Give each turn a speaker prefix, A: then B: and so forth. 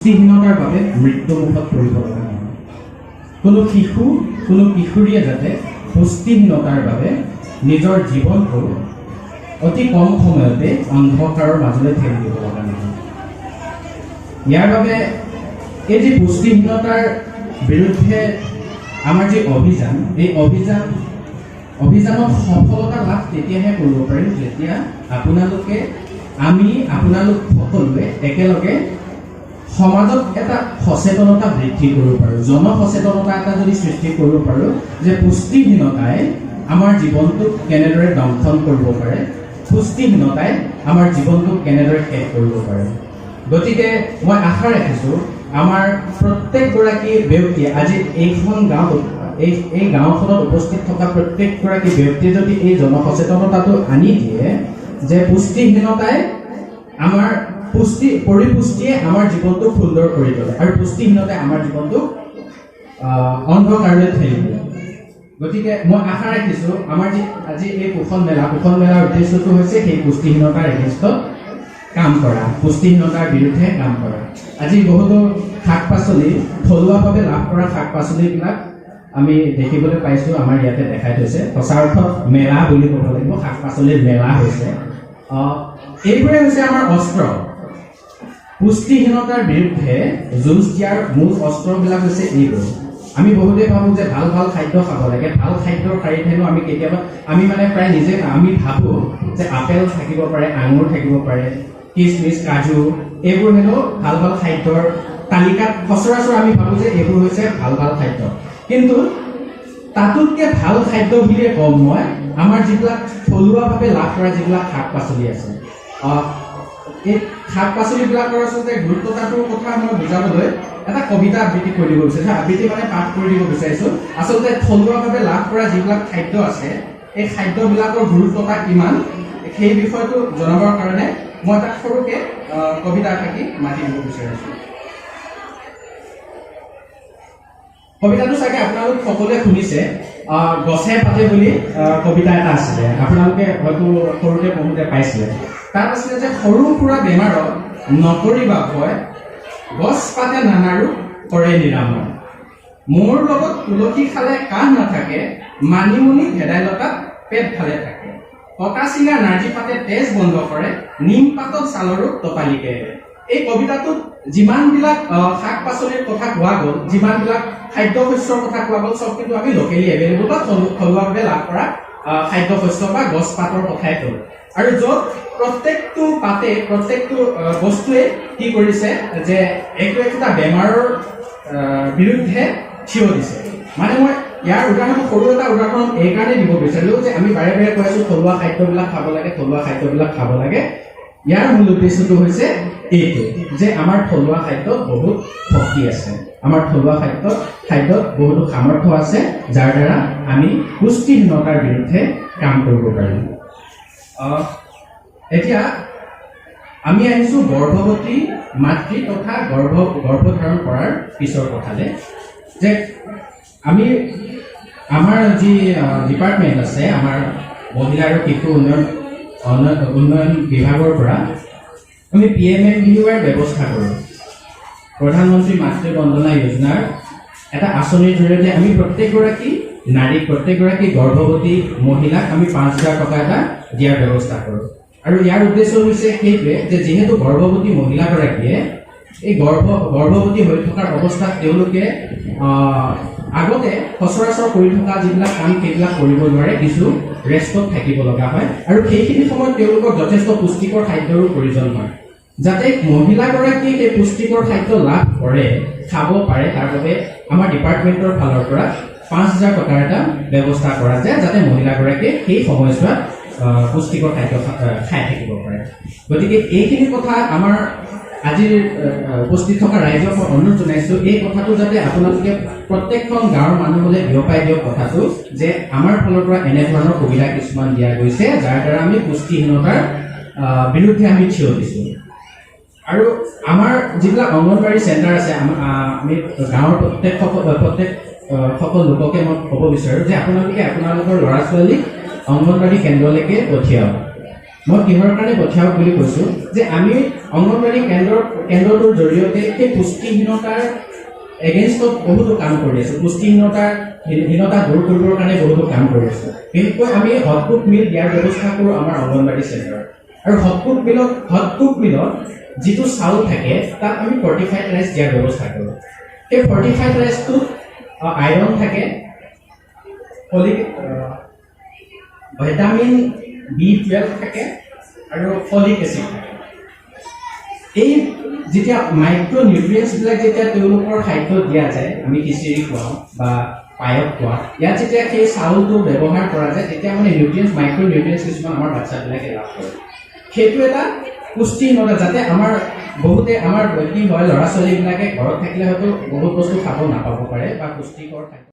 A: পুষ্টিহীনতাৰ বাবে মৃত্যুমুখত পৰিব লগা নহয়, কোনো শিশু, কোনো কিশোৰীয়ে যাতে পুষ্টিহীনতাৰ বাবে নিজৰ জীৱনটো অতি কম সময়তে অন্ধকাৰৰ মাজলৈ ঠেলি দিব লগা নহয়। ইয়াৰ বাবে এই যি পুষ্টিহীনতাৰ বিৰুদ্ধে আমাৰ যি অভিযান, এই অভিযানত সফলতা লাভ তেতিয়াহে কৰিব পাৰিম যেতিয়া আপোনালোকে, আমি, আপোনালোক সকলোৱে একেলগে সমাজত এটা সচেতনতা বৃদ্ধি কৰিব পাৰোঁ, জনসচেতনতা এটা যদি সৃষ্টি কৰিব পাৰোঁ যে পুষ্টিহীনতাই আমাৰ জীৱনটোক কেনেদৰে দংশন কৰিব পাৰে, পুষ্টিহীনতাই আমাৰ জীৱনটোক কেনেদৰে শেষ কৰিব পাৰে। গতিকে মই আশা ৰাখিছোঁ আমাৰ প্ৰত্যেকগৰাকী ব্যক্তিয়ে আজি এইখন গাঁৱত, এই গাঁওখনত উপস্থিত থকা প্ৰত্যেকগৰাকী ব্যক্তিয়ে যদি এই জনসচেতনতাটো আনি দিয়ে যে পুষ্টিহীনতাই আমাৰ পুষ্টি, পৰিপুষ্টিয়ে আমাৰ জীৱনটোক সুন্দৰ কৰি তোলে আৰু পুষ্টিহীনতাই আমাৰ জীৱনটোক অন্ধকাৰলৈ ঠেলি দিয়ে। গতিকে মই আশা ৰাখিছোঁ আমাৰ যি আজি এই পোষণ মেলা, পোষণ মেলাৰ উদ্দেশ্যটো হৈছে সেই পুষ্টিহীনতাৰ এগেইনষ্টত কাম কৰা, পুষ্টিহীনতাৰ বিৰুদ্ধে কাম কৰা। আজি বহুতো শাক পাচলি, থলুৱাভাৱে লাভ কৰা শাক পাচলিবিলাক আমি দেখিবলৈ পাইছোঁ, আমাৰ ইয়াতে দেখাই থৈছে। সঁচা অৰ্থত মেলা বুলি ক'ব লাগিব, শাক পাচলিৰ মেলা হৈছে। এইবোৰে হৈছে আমাৰ অস্ত্ৰ। পুষ্টিহীনতাৰ বিৰুদ্ধে যুঁজ দিয়াৰ মূল অস্ত্ৰবিলাক হৈছে এইবোৰ। আমি বহুতে ভাবোঁ যে ভাল ভাল খাদ্য খাব লাগে, ভাল খাদ্যৰ শাৰীত হেনো আমি কেতিয়াবা, আমি মানে প্ৰায় নিজে আমি ভাবোঁ যে আপেল থাকিব পাৰে, আঙুৰ থাকিব পাৰে, কিচমিচ, কাজু, এইবোৰ হেনো ভাল ভাল খাদ্যৰ তালিকাত সচৰাচৰ আমি ভাবোঁ যে এইবোৰ হৈছে ভাল ভাল খাদ্য। কিন্তু তাতোতকৈ ভাল খাদ্য বুলিয়ে ক'ম মই আমাৰ যিবিলাক থলুৱাভাৱে লাভ কৰা যিবিলাক শাক পাচলি আছে, এই শাক পাচলিবিলাকৰ আচলতে গুৰুত্বতাটোৰ কথা মই বুজাবলৈ এটা কবিতা আবৃত্তি কৰি দিব বিচাৰিছোঁ। আবৃত্তি মানে পাঠ কৰি দিব বিচাৰিছোঁ। আচলতে থলুৱাভাৱে লাভ কৰা যিবিলাক খাদ্য আছে, এই খাদ্যবিলাকৰ গুৰুত্বতা কিমান সেই বিষয়টো জনাবৰ কাৰণে মই এটা সৰুকে কবিতা এফাকি মাতি দিব বিচাৰিছোঁ। কবিতাটো চাগে আপোনালোক সকলোৱে শুনিছে, গছে পাতে বুলি কবিতা এটা আছিলে, আপোনালোকে হয়তো সৰুতে পঢ়োঁতে পাইছিলে। তাত আছিলে যে সৰু সুৰা বেমাৰত নকৰিবা ভয়, গছ পাতে নানাৰো কৰে নিৰাময়। মোৰ লগত তুলসী খালে কাহ নাথাকে, মানিমুনি ভেদাইলতাত পেট ভালে থাকে, কটা চিঙা নাৰ্জী পাতে তেজ বন্ধ কৰে, নিম পাতত ছালৰো ততালিকে এৰে। এই কবিতাটোত যিমানবিলাক শাক পাচলিৰ কথা কোৱা গ'ল, যিমানবিলাক খাদ্য শস্যৰ কথা কোৱা গ'ল, চব কিন্তু আমি লোকেলি এভেইলেবল বা থলুৱাভাৱে লাভ কৰা খাদ্য শস্য বা গছ পাতৰ কথাই ক'লো। আৰু য'ত প্ৰত্যেকটো পাতে, প্ৰত্যেকটো বস্তুৱে কি কৰিছে যে একো একোটা বেমাৰৰ বিৰুদ্ধে থিয় দিছে। মানে মই ইয়াৰ উদাহৰণ, সৰু এটা উদাহৰণ এইকাৰণে দিব বিচাৰিলোঁ যে আমি বাৰে বাৰে কৈ আছোঁ থলুৱা খাদ্যবিলাক খাব লাগে, থলুৱা খাদ্যবিলাক খাব লাগে। ইয়াৰ মূল উদ্দেশ্যটো হৈছে এইটো যে আমাৰ থলুৱা খাদ্যত বহুত শক্তি আছে, আমাৰ থলুৱা খাদ্যত বহুতো সামৰ্থ্য আছে, যাৰ দ্বাৰা আমি পুষ্টিহীনতাৰ বিৰুদ্ধে কাম কৰিব পাৰিম। এতিয়া আমি আহিছোঁ গৰ্ভৱতী মাতৃ তথা গৰ্ভধাৰণ কৰাৰ পিছৰ কথালে, যে আমি আমাৰ যি ডিপাৰ্টমেণ্ট আছে, আমাৰ মহিলা আৰু শিশু উন্নয়ন বিভাগৰ পৰা আমি পি এম এম ভি ৱাইৰ ব্যৱস্থা কৰোঁ। প্ৰধানমন্ত্ৰী মাতৃ বন্দনা যোজনাৰ এটা আঁচনিৰ জৰিয়তে আমি প্ৰত্যেকগৰাকী নাৰীক, প্ৰত্যেকগৰাকী গৰ্ভৱতী মহিলাক আমি 5,000 টকা এটা দিয়াৰ ব্যৱস্থা কৰোঁ। আৰু ইয়াৰ উদ্দেশ্য হৈছে সেইটোৱে যে যিহেতু গৰ্ভৱতী মহিলাগৰাকীয়ে এই গৰ্ভৱতী হৈ থকাৰ অৱস্থাত তেওঁলোকে আগতে সচৰাচৰ কৰি থকা যিবিলাক কাম সেইবিলাক কৰিব নোৱাৰে, কিছু ৰেষ্টত থাকিব লগা হয় আৰু সেইখিনি সময়ত তেওঁলোকক যথেষ্ট পুষ্টিকৰ খাদ্যৰো প্ৰয়োজন হয়। যাতে মহিলাগৰাকীয়ে সেই পুষ্টিকৰ খাদ্য লাভ কৰে, খাব পাৰে, তাৰ বাবে আমাৰ ডিপাৰ্টমেণ্টৰ ফালৰ পৰা 5,000 টকাৰ এটা ব্যৱস্থা কৰা যায়, যাতে মহিলাগৰাকীয়ে সেই সময়ছোৱাত পুষ্টিকৰ খাদ্য খাই থাকিব পাৰে। গতিকে এইখিনি কথা আমাৰ আজিৰ উপস্থিত থকা ৰাইজক মই অনুৰোধ জনাইছোঁ, এই কথাটো যাতে আপোনালোকে প্ৰত্যেকখন গাঁৱৰ মানুহলৈ বিয়পাই দিয়ক কথাটো, যে আমাৰ ফালৰ পৰা এনেধৰণৰ সুবিধা কিছুমান দিয়া গৈছে, যাৰ দ্বাৰা আমি পুষ্টিহীনতাৰ বিৰুদ্ধে আমি থিয় দিছোঁ। আৰু আমাৰ যিবিলাক অংগনবাড়ী চেণ্টাৰ আছে, আমি গাঁৱৰ প্ৰত্যেক সকল লোককে মই ক'ব বিচাৰোঁ যে আপোনালোকে আপোনালোকৰ ল'ৰা ছোৱালীক অংগনবাড়ী কেন্দ্ৰলৈকে পঠিয়াওক। মই কিহৰ কাৰণে পঠিয়াওক বুলি কৈছোঁ যে আমি অংগনবাড়ী কেন্দ্ৰটোৰ জৰিয়তে সেই পুষ্টিহীনতাৰ এগেইনষ্টত বহুতো কাম কৰি আছোঁ। পুষ্টিহীনতাৰ হীনতা দূৰ কৰিবৰ কাৰণে বহুতো কাম কৰি আছোঁ। বিশেষকৈ আমি হটকুক মিল দিয়াৰ ব্যৱস্থা কৰোঁ আমাৰ অংগনবাড়ী চেণ্টাৰত। আৰু হটকুক মিলত যিটো চাউল থাকে, তাত আমি ফৰ্টিফাইড ৰাইচ দিয়াৰ ব্যৱস্থা কৰোঁ। সেই ফৰ্টিফাইড ৰাইচটোত আইৰণ থাকে, ফলিক, ভিটামিন বি 12 থাকে আৰু ফলিক এচিড থাকে। এই যেতিয়া মাইক্ৰ' নিউট্ৰিয়েণ্টছবিলাক যেতিয়া তেওঁলোকৰ খাদ্যত দিয়া যায়, আমি খিচিৰি খুৱাওঁ বা পায়স খুৱাওঁ, ইয়াত যেতিয়া সেই চাউলটো ব্যৱহাৰ কৰা যায়, তেতিয়া মানে নিউট্ৰিয়েণ্টছ, মাইক্ৰ' নিউট্ৰিয়েণ্টছ কিছুমান আমাৰ বাচ্ছাবিলাকে লাভ কৰে। সেইটো এটা পুষ্টিহীনতা, যাতে আমাৰ বহুতে আমাৰ কি হয়, ল'ৰা ছোৱালীবিলাকে ঘৰত থাকিলে হয়তো বহুত বস্তু খাব নাপাব পাৰে বা পুষ্টিকৰ খাদ্য